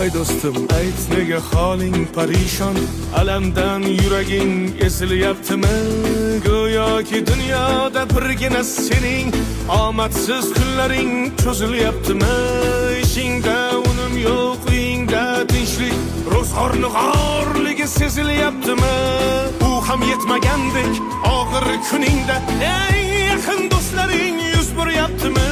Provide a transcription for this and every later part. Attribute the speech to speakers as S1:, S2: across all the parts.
S1: Voy do'stim, ayt, nega holing parishon? Alamdan yuraging ezilyaptimi? Go'yoki dunyoda birgina sening omadsiz kunlaring cho'zilyaptimi? Ishingda unum yo'q, uyingda tinchlik, ro'zg'orni g'orligi sezilyaptimi? U ham yetmagandek, og'ir kuningda eng yaqin do'stlaring yuz buryaptimi?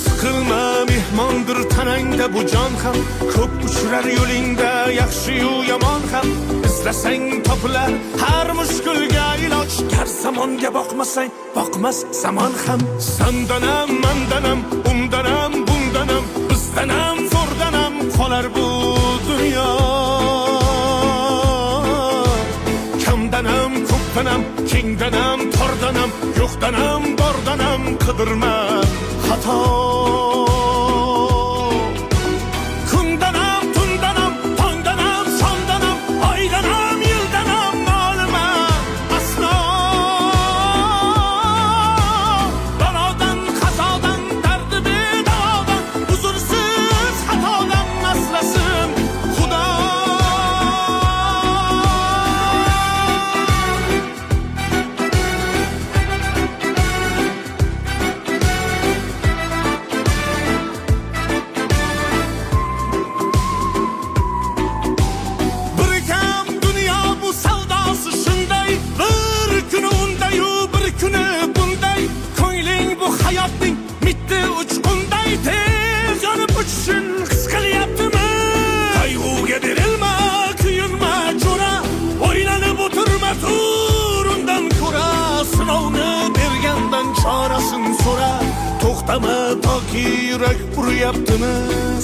S1: Siqilma, mehmondir tanangda bu jon ham. Ko'p uchrar yo'lingda yaxshi-yu yomon ham. Izlasang topilar har mushkulga iloj. Gar zamonga boqmasang, boqmas zamon ham. Sandanam, mandanam, undanam, bundanam, bizdanam, zo'rdanam qolar bu dunyo. Kamdanam, ko'pdanam, kengdanam, tordanam, yo'qdanam, bordanam qidirma xato. Kundanam, tundanam, tongdanam, shomdanam, oydanam, yildanam nolima aslo. Balodan, qazodan, dardi bedavodan, uzrsiz xatodan asrasin Xudo. Bir kam dunyo bu, savdosi shunday. Bir kuni undayu, bir kuni bunday. Ko'ngling bu hayotning mitti uchqunday, tez yonib uchishin his qilyaptimi? Qayg'uga berilma, kuyinma, jo'ra. O'ylanib o'tirma, tur undan ko'ra. Sinovni bergandan chorasin so'ra. To'xtama toki yurak uryaptimi?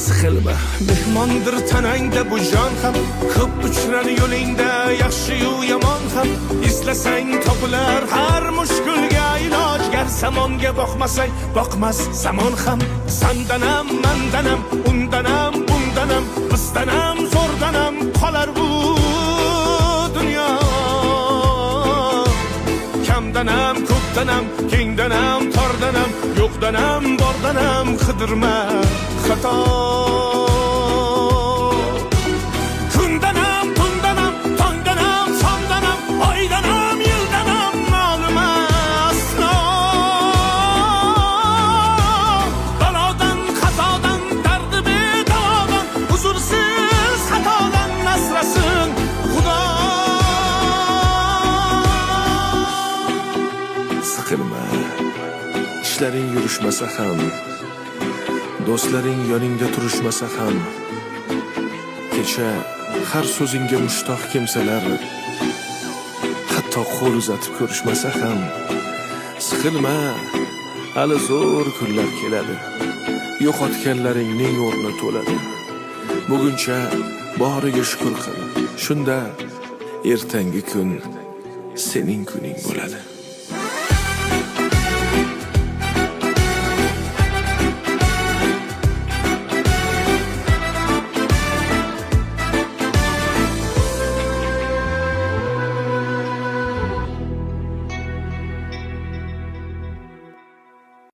S1: Siqilma, mehmondir tanangda bu jon ham. Ko'p uchrar yo'lingda yaxshi-yu yomon ham. Izlasang topilar har mushkulga iloj. Gar zamonga boqmasang, boqmas zamon ham. Sandanam, mandanam, undanam, bundanam, bizdanam, zo'rdanam qolar bu dunyo. Kamdanam, ko'pdanam, kengdanam, tordanam, yo'qdanam, bordanam qidirma xato. Kundanam, tundanam, tongdanam, shomdanam, oydanam, yildanam nolima aslo. Balodan, qazodan, dardi bedavodan, uzrsiz xatodan asrasin Xudo.
S2: Siqilma. Ishlaring yurishmasa ham, do'stlaring yoningda turishmasa ham, kecha har so'zingga mushtoq kimsalar hatto qo'l uzatib ko'rishmasa ham, siqilma, hali zo'r kunlar keladi. Yo'qotganlaringning o'rni to'ladi. Buguncha boriga shukur qil. Shunda ertangi kun sening kuning bo'ladi.